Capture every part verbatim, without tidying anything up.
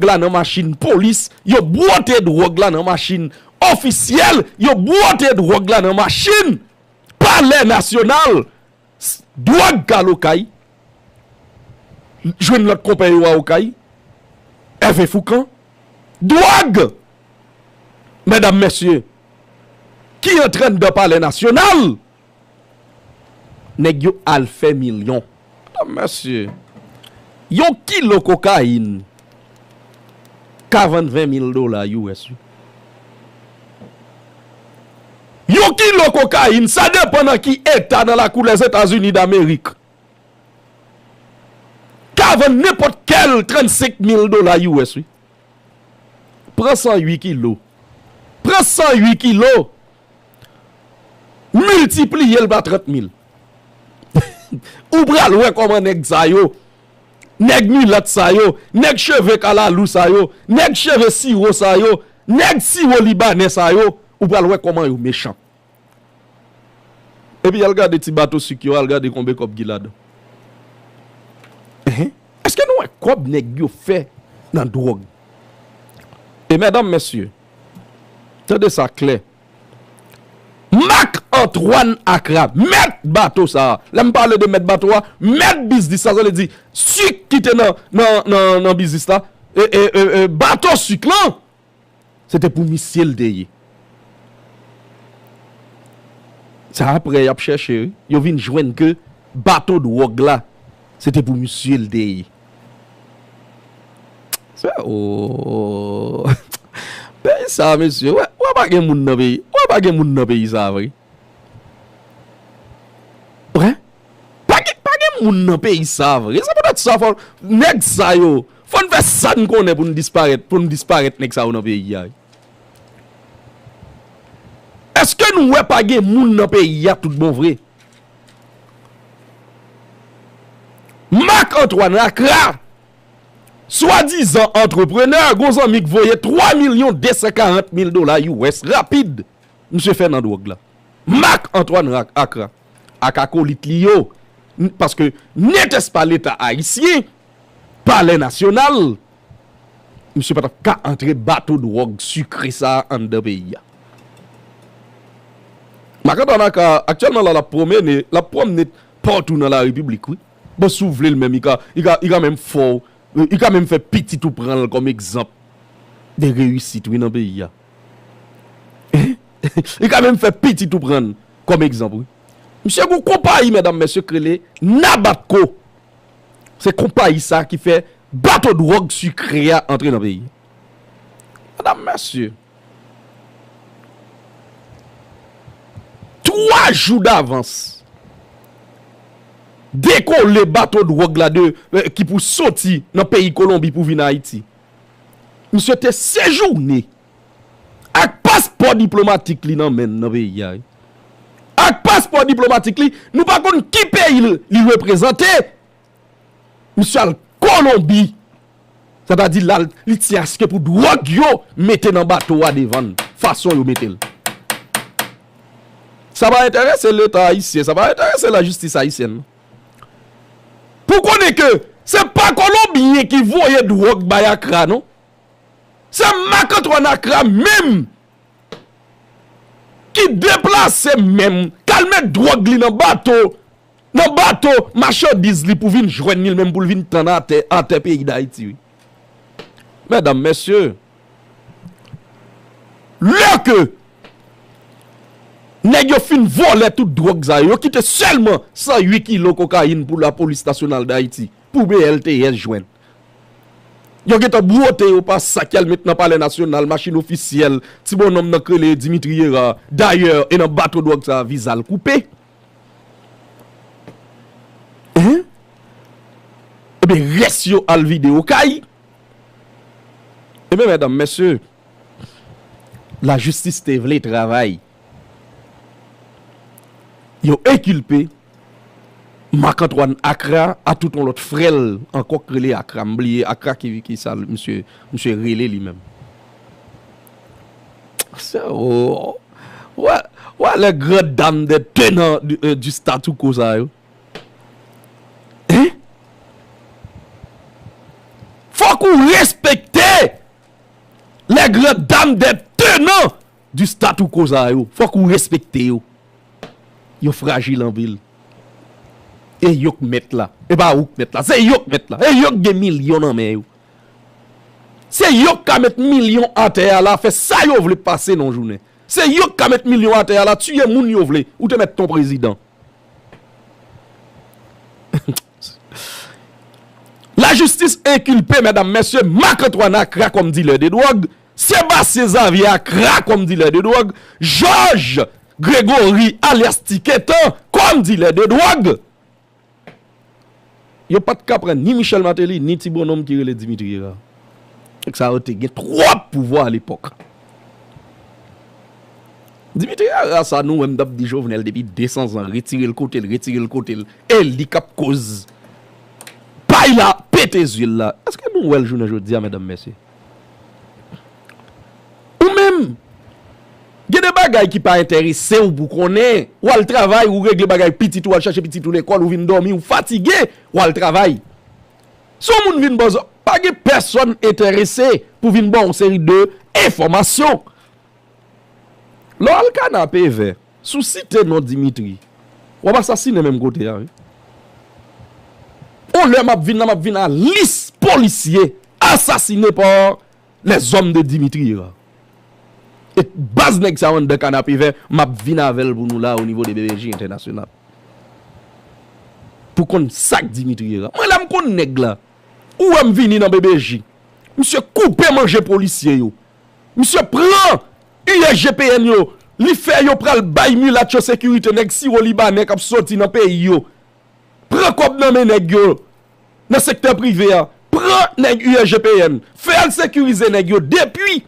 dwòg la nan machin polis, yo bwote dwòg la nan machin ofisyèl, yo bwote dwòg la nan machin Palè Nasyonal. S- dwòg ka al Okay, jwenn lòt konpè yo a Okay, Ève Foukan, dwòg, medam, mesye, ki antre anndan Palè Nasyonal, nèg yo al fè milyon. Medam, mesye, yon kilo kokayin, ka vann ven mil dola U S, wi. Yon kilo kokayin, sa depann nan ki eta nan lakou Lèzetazini Damerik, ka vann nenpòt kèl trannsenk mil dola U S, wi. Pran san uit kilo. Pran san uit kilo. Miltipliye l pa trant mil. Ou pral wè kòman nèg sa yo, nèg milat sa yo, nèg cheve kalalou sa yo, nèg cheve siwo sa yo, nèg siwo libanè sa yo, ou pral wè kòman yo mechan. Epi al gade ti bato sik yo, al gade konbe kòb ki ladan. Enhen. Èske nou wè kòb nèg yo fè nan dwòg? E medam, mesye, tande sa klè. Marc Antoine Accra, mèt bato sa a. Lè m pale de mèt bato a, mèt biznis la, sa vle di sik ki te nan, nan, nan, nan biznis la, e, e, e, e, bato sik lan, se te pou misye l te ye. Sa apre y ap chèche, wi. Yo vin jwenn ke bato dwòg la, se te pou misye l te ye. Se, oh. Peyi sa, mesye, wè, wè pa gen moun nan peyi, wè pa gen moun nan peyi sa vre. Wè, pa gen, pa gen moun nan peyi sa vre. Se poutèt sa, fò, nèg sa yo, fò n fè sa n konnen pou n disparèt, pou n disparèt nèg sa yo nan peyi a. Èske nou wè pa gen moun nan peyi a tout bon vre? Marc Antoine Accra, swadizan antreprenè, gon zanmi k voye twa milyon de san karant mil dola U S rapid. Misye fè nan dwòg la. Marc Antoine Ra- Accra ak akolit li yo. N- Paske netès pa Leta ayisyen, Palè Nasyonal, misye pa t ap ka antre bato dwòg sikre sa a anndan peyi a. Marc Antoine Accra, aktyèlman la, l ap pwomene, l ap pwomne patou nan la repiblik, wi. Bon, si w vle l menm, li ka, li ka, li ka menm fè w, li ka menm fè pitit ou pran l kòm egzanp de reyisit, wi, nan peyi a. Li ka menm fè pitit ou pran l kòm egzanp, wi. Misye gen yon konpayi, medam, mesye, k rele Nabatco. Se konpayi sa ki fè bato dwòg sikre a antre nan peyi. Medam, mesye, twa jou davans dekole bato dwòg la de, eh, ki pou soti nan peyi Kolonbi pou vin Ayiti. Misye te sejounen ak paspò diplomatik li nan men l nan peyi a, wi. Ak paspò diplomatik li, nou pa konn ki peyi l- li reprezante. Misye al Kolonbi. Sètadi l al, li tyaske pou dwòg yo mete nan bato a devan l, fason yo mete l. Sa pa enterese Leta ayisyen, sa pa enterese lajistis ayisyèn. Pou konnen ke se pa Kolonbyen ki voye dwòg bay Akra, non. Se Marc Antoine Akra menm ki deplase menm, k al met dwòg li nan bato, nan bato machandiz li pou vin jwenn li menm pou l vin tann atè, atè peyi Dayiti, wi. Medam, mesye, lè ke nèg yo fin vòlè tout dwòg sa yo, yo kite sèlman san uit kilo kokayin pou Lapolis Nasyonal Dayiti, pou B L T S jwenn. Yo gentan bwote yo pa sak, y al met nan Palè Nasyonal, machin ofisyèl, ti bonnonm nan k rele Dimitri Hérard. Dayè, e nan bato dwòg sa a, viza l koupe. Hein? Ebyen, rès yo al vide Okay. Ebyen, medam, mesye, lajistis te vle travay. Yo enkilpe Marc Antoine Akra a tout yon lòt frè l ankò k rele Akra. M bliye Akra ki, ki sa l, misye, misye rele li menm. Se, oh, wè, wè les grandes dames des tenants du, euh, du statu quo sa yo. Hein? Fòk ou respekte et grandes dames des tenants du statu quo sa yo. Fòk ou respekte yo. Yo frajil anpil. E yo k mèt la. E pa ou k mèt la. Se yo k mèt la. E yo k gen milyon nan men yo. Se yo k ka met milyon atè a la, fè sa yo vle pase nan jounen. Se yo k ka met milyon atè a la, tiye moun yo vle. Ou te mèt ton prezidan. Lajistis enkilpe, medam, mesye, Marc Antoine Akra kòm dilè de dwòg, Sébastien Xavier Akra kòm dilè de dwòg, Georges Grégory alyas Tiketan kòm dilè de dwòg. Yo pa t ka pran ni Michel Martelly, ni ti bonnonm ki rele Dimitri Hérard. Nèg sa yo te gen twòp pouvwa alepòk. Dimitri Hérard sa nou wè m t ap di Jovenel depi de san zan, retire l kote l, retire l kote l, e li k ap koz pay la pete zye l la. Èske nou wè l jounen jodi a, medam, mesye? Ou menm, gen de bagay ki pa enterese w pou konnen. W al travay, ou regle bagay pitit ou, w al chache pitit ou lekòl, ou vin dòmi, ou fatige, w al travay. Si yon moun vin ba w, pa gen pèsonn enterese pou vin ba w yon seri de enfòmasyon. Lè w al Kanapevè, si w site non Dimitri, w ap asasinen menm kote a, wi. On lè m ap vin la, m ap vin a lis polisye asasine pa lèzòm de Dimitri Hérard. E baz nèg sa yo anndan Kanapevè, m ap vin avè l pou nou la o nivo de B B J entènasyonal. Pou konn sa k Dimitri Hérard. Mwen la m konn nèg la. Ou wè m vini nan B B J. Misye koupe manje polisye yo. Misye pran U S G P N yo. Li fè yo pral bay milat yo sekirite, nèg siwo libanè k ap soti nan peyi yo. Pran kòb nan men nèg yo nan sektè prive a. Pran nèg U S G P N. Fè al sekirize nèg yo depi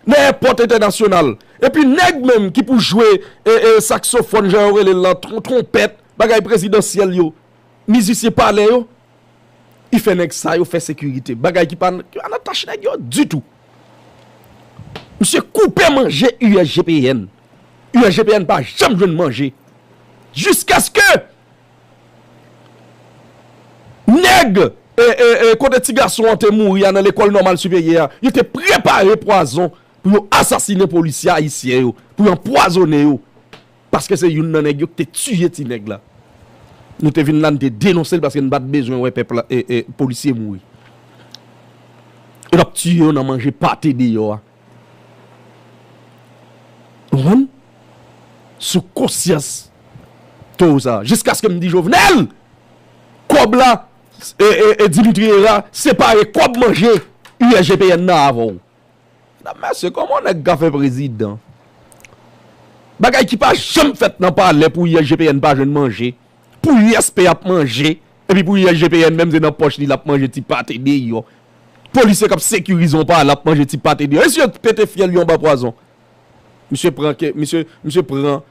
nan èpòt entènasyonal. Epi nèg menm ki pou jwe e, e, saksofòn, jan yo rele l lan, tron-, twonpèt, bagay prezidansyèl yo, mizisyen palè yo, li fè nèg sa yo fè sekirite. Bagay ki pa, ki pa nan tach nèg yo ditou. Misye koupe manje U S G P N. U S G P N pa janm jwenn manje. Jiskaske nèg, e, e, e, kote ti gason an te mouri a nan lekòl nòmal siperyè a, yo te prepare pwazon pou yo asasinen polisye ayisyen yo, pou yo anpwazonnen yo. Paske se youn nan nèg yo ki te tiye ti nèg la. Nou te vin la, nou te denonse l paske n pa t bezwen wè pèp la, e, e, polisye mouri. E l ap tiye yo nan manje pate deyò a. Ou konprann? Sou konsyans towo sa. Jiskaske m di Jovenel, kòb la, e, e, e Dimitri Hérard separe kòb manje U S G P N nan avè w. Medam, mesye, kòman yon nèg ka fè prezidan? Bagay ki pa janm fèt nan palè pou U S G P N pa jwenn manje, pou U S P ap manje, epi pou U S G P N menm se nan pòch li l ap manje ti pate deyò. Polisye k ap sekirize yon palè ap manje ti pate deyò. E si yo pete fyèl yo anba pwazon? Misye pran ke, misye, misye pran,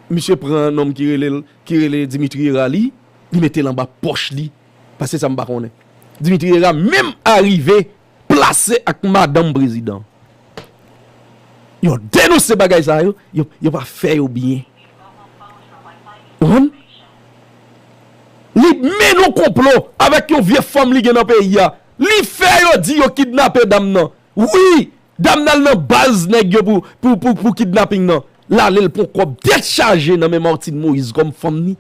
misye pran nonm ki rele l, ki rele Dimitri Hérard li, li mete l anba pòch li. Paske sa m pa konnen. Dimitri Hérard menm arive plase ak madanm prezidan. Yo denonse bagay sa yo, yo, yo pa fè yo byen. Ou konprann? Li mennen yon konplo avèk yon vye fanm li gen nan peyi a. Li fè yo di yo kidnape dam nan. Wi, dam nan al nan baz nèg yo pou, pou, pou, pou kidnaping nan. L ale l pran kòb tèt chaje nan men Martine Moïse kòm fanm ni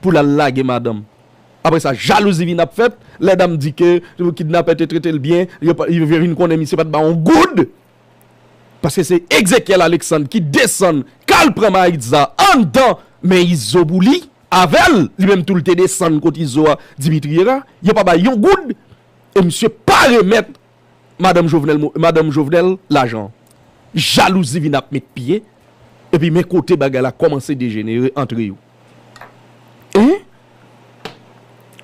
pou l al lage madanm. Apre sa, jalouzi vin ap fèt. Lè dam di ke kidnapè te trete l byen, yo pa, yo vin konnen misye pa t ba yon goud. Paske se Exekiel Alexandre ki desann k al pran Maritza anndan men Izo pou li, avè l, li menm tou l te desann kot Izo a, Dimitri Hérard, yo pa bay yon goud, e misye pa remèt madanm Jovenel Mo-, madanm Jovenel lajan. Jalouzi vin ap met pye, epi men kote bagay la kòmanse dejenere antre yo. Hein?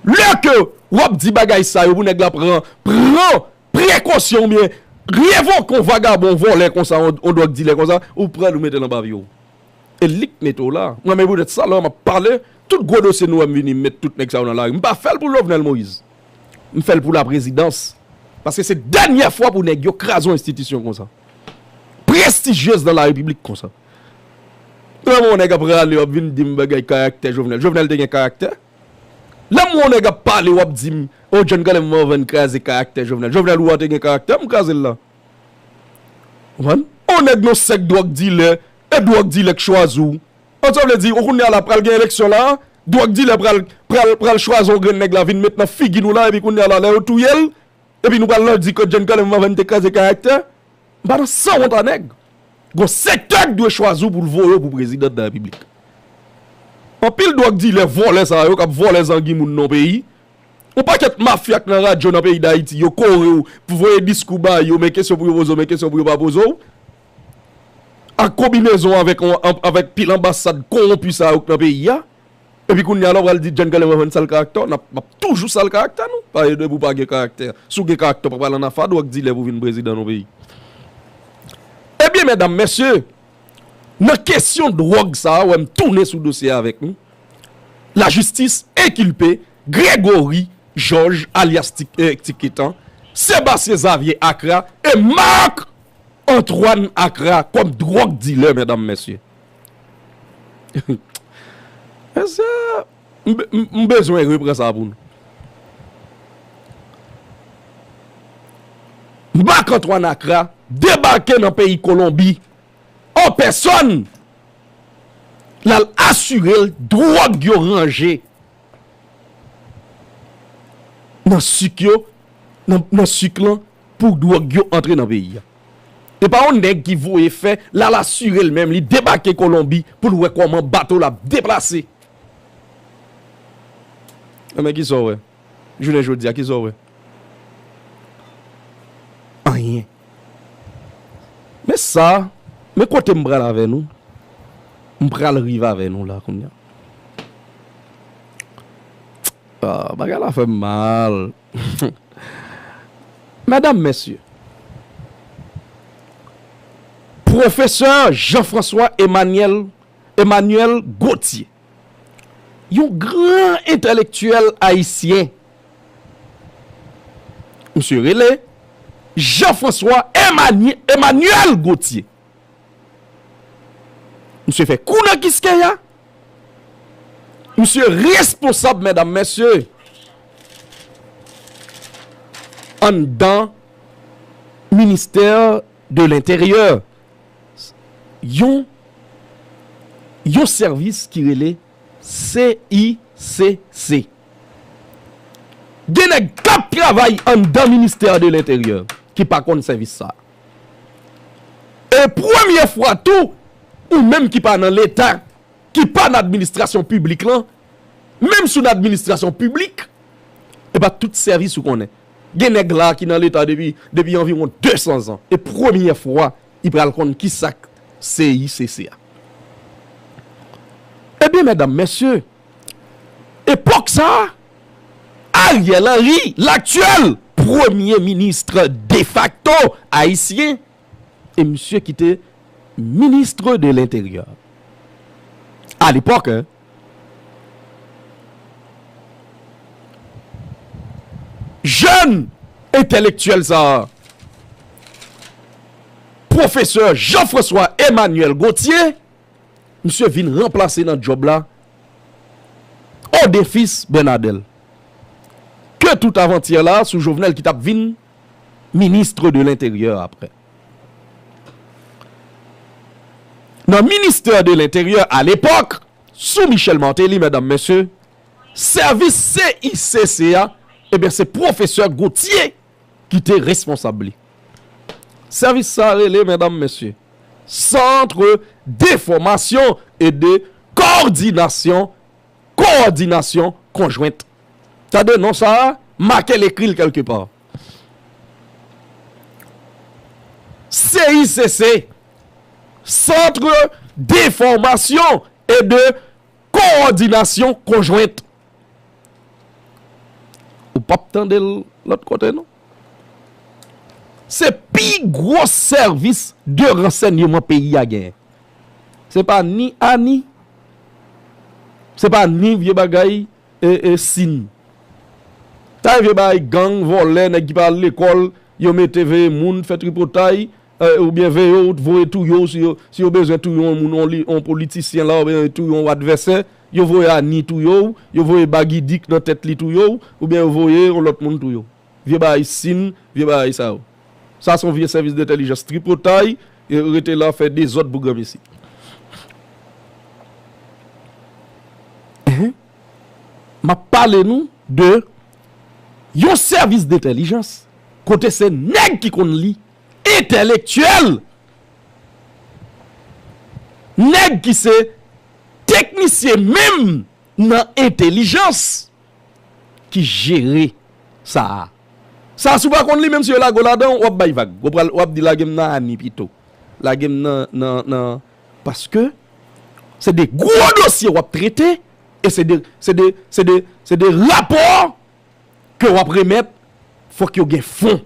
Lè ke w ap di bagay sa yo pou nèg la pran, pran prekosyon oubyen revoke yon vagabon, yon vòlè konsa, yon, yon dwòg dilè konsa, ou pran l ou mete l anba pye w. E li k mete w la. Mwen menm poutèt sa, lè m ap pale, tout gwo dosye nou wè m vini, m met tout nèg sa yo nan lari. M pa fè l pou Jovenel Moïse. M fè l pou laprezidans. Paske se dènyè fwa pou nèg yo kraze yon enstitisyon konsa. Prestijyez nan larepiblik konsa. Lè m wè yon nèg ap rale, w ap vin di m bagay karaktè Jovenel. Jovenel te gen karaktè? Lè m wè yon nèg ap pale, w ap di m, o, John Kenneth Morvan kraze karaktè Jovenel. Jovenel ou a te gen karaktè, m kraze l la. Konprann? On nèg nan sèk dwòg dilè, e dwòg dilè k chwazi w. An sa vle di, ou kounye a la pral gen eleksyon la, dwòg dilè pral, pral, pral chwazi on grenn nèg la vin met nan figi nou la, epi kounye a la, lè yo touye l, epi nou pral la di ke John Kaleman Van te kraze karaktè. M pa nan sanwont a nèg. Gon sektè k dwe chwazi w pou l voye w pou prezidan de la repiblik. Anpil dwòg dilè, vòlè sa yo k ap vòlè zangi moun nan peyi. On pakèt mafya k nan radyo nan peyi Dayiti, yo kore w pou voye diskou ba yo, men kesyon pou yo poze w, men kesyon pou yo pa poze w. Ak konbinezon avèk, avèk pil anbasad kowonpi sa yo k nan peyi a. Epi kounye a la, w pral di John Kaleman Van sal karaktè, n ap, n ap toujou sal karaktè nou. Paske depi w pa gen karaktè, si w gen karaktè, w pa pral ann afa dwòg dilè pou vin prezidan yon peyi. Ebyen, medam, mesye, nan kesyon dwòg sa a, wè m tounen sou dosye a avèk nou. Lajistis enkilpe Gregory Georges, alyas Ti-, eh, Ti Ketan, Sébastien Xavier Acra e Marc Antoine Acra kòm dwòg dilè, medam, mesye. Mesye, m, m, m bezwen repran sa pou nou. Marc Antoine Acra debake nan peyi Kolonbi an pèsòn, l al asire l dwòg yo ranje nan sik yo, nan, nan sik lan, pou dwòg yo antre nan peyi a. E pa yon nèg ki voye fè, l al asire l menm, li debake Kolonbi pou l wè kòman bato l ap deplase. Enben, kisa w wè? Jounen jodi a, kisa w wè? Anyen. Men sa, men kote m pral avè nou. M pral rive avè nou la kounye a. Ah, bagay la fè m mal. Medam, mesye, pwofesè Jean-François Emmanuel, Emmanuel Gauthier, yon gran entèlektyèl ayisyen, misye rele Jean-François Emmanuel, Emmanuel Gauthier. Misye fè kou nan Kiskeya. Misye responsab, medam, mesye, anndan ministè de lenteryè. Yon, yon sèvis ki rele C I C C. Gen nèg k ap travay anndan ministè de lenteryè ki pa konn sèvis sa. E premye fwa tou, ou menm ki pa nan Leta, ki pa nan administrasyon piblik lan, menm si w nan administrasyon piblik, e pa tout sèvis ou konnen. Gen nèg la ki nan Leta depi, depi anviwon de san zan. E premye fwa, li pral konn kisa k C I C C a. Ebyen, medam, mesye, epòk sa a, Ariel Henry, laktyèl premye minis defakto ayisyen, e misye ki te ministre de l'Intérieur. À l'époque, hein. Jèn entèlektyèl sa a, pwofesè Jean-François Emmanuel Gauthier, misye vin ranplase nan djòb la Odefis Bernadel, ke tout avantyè la sou Jovenel ki t ap vin ministre de l'Intérieur apre. Nan ministè de l'Intérieur à l'époque, sou Michel Martelly, medam, mesye, sèvis C I C C a, ebyen, se pwofesè Gauthier ki te responsab li. Sèvis sa rele, medam, mesye, Centre d'information et de coordination, coordination conjointe. Tande non sa a, make l, ekri l kèlkepa. C I C C, Centre d'information et de coordination conjointe. Ou p ap tande l lòt kote, non. Se pi gwo sèvis de ransèyman peyi a genyen. Se pa ni ani, se pa ni vye bagay, e, e, sin. Sa vye bagay gang, vòlè, nèg ki pa al lekòl, yo mete veye moun, fè tripotay, e, oubyen veye w, voye touye w, si yo, si yo bezwen touye yon moun, yon li, yon politisyen la, oubyen touye yon advèsè, yo voye ani touye w, yo voye bagidik nan tèt li touye w, oubyen yo voye yon lòt moun touye w. Vye bagay sin, vye bagay sa yo. Sa se yon vye sèvis dentèlijans tripotay, e rete la fè dezòd pou granmesi. Ehe. M ap pale nou de yon sèvis dentèlijans kote se nèg ki konn li, entèlektyèl, nèg ki se teknisyen menm nan entèlijans ki jere sa a. Sa a, si w pa konn li, menm si yo lage w ladan, w ap bay vag. W ap, w ap di, "Lage m nan Ani pito. Lage m nan, nan, nan," paske se de gwo dosye w ap trete, e se de, se de, se de, se de rapò ke w ap remèt, fòk yo gen fon.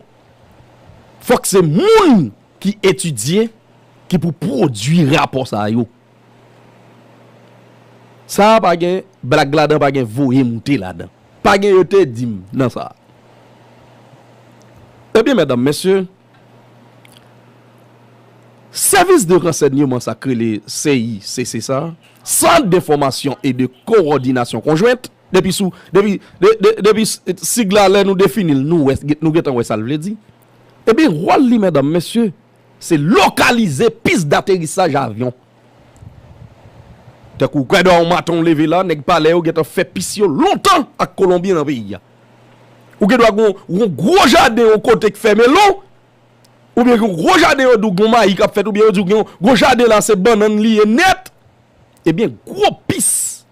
Fòk se moun ki etidye ki pou pwodui rapò sa yo. Sa a pa gen blag ladan, pa gen voye moute ladan. Pa gen yo te di m nan sa a. Ebyen, medam, mesye, sèvis de ransèyman sa k rele C I C C sa, Centre d'Information et de Coordination Conjointe, depi sou, depi, de, de, depi s- sig la, lè nou defini l, nou wè, nou gentan wè sa l vle di. Ebyen, wòl li, medam, mesye, se lokalize pis daterisaj avyon. Tankou w kwè dwa yon maten w leve la, nèg palè yo gentan fè pis yo lontan ak Kolonbyen nan peyi a. Ou gen dwa gon, gon gwo jaden yon kote k fè melon, oubyen gon gwo jaden yo di w gon mayi k ap fèt, oubyen yo di w gen yon gwo jaden la se bannann li ye nèt. Ebyen, gwo pis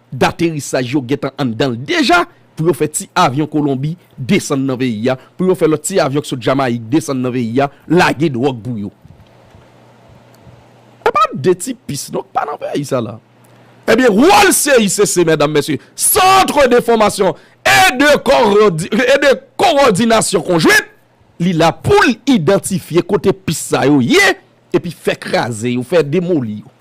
daterisaj yo gentan anndan l deja pou yo fè ti avyon Kolonbi desann nan peyi a, pou yo fè lòt ti avyon k sot Jamayik desann nan peyi a, lage dwòg pou yo. E pa de ti pis non k pa nan peyi sa la. Ebyen, wòl C I C C, medam, mesye, Centre d'Information et de Coordi- et de Coordination Conjointe, li la pou l idantifye kote pis sa yo ye, epi fè kraze yo, fè demoli yo.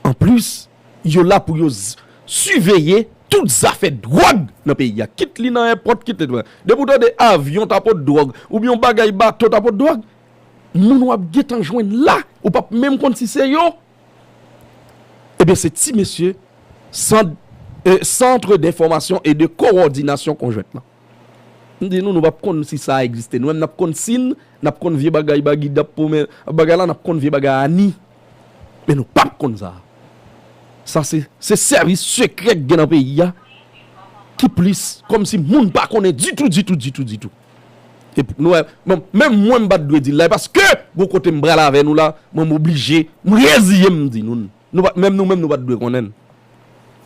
Anplis, yo la pou yo z- siveye tout zafè dwòg nan peyi a. Kit li nan èpòt, kit li nan. Depi w tande avyon ta pot dwòg, oubyen yon bagay bato ta pot dwòg, moun w ap gentan jwenn la, ou p ap menm konn si se yo. Ebyen, se ti mesye, sant, e, Centre d'Information et de Coordination Conjointe lan. M di nou, nou p ap konn si sa a egziste. Nou menm, n ap konn sin, n ap konn vye bagay Bagidap pou men, bagay la, n ap konn vye bagay Ani. Men nou p ap konn sa. Sa se, se sèvis sekrè k gen nan peyi a, ki plis, kòmsi moun pa konnen ditou, ditou, ditou, ditou. E pou nou wè, bon, menm mwen m pa t dwe di l la, e paske gon kote m pral avè nou la, mwen m oblije, m reziye m di nou. Nou pa, menm nou menm, nou pa t dwe konnen l.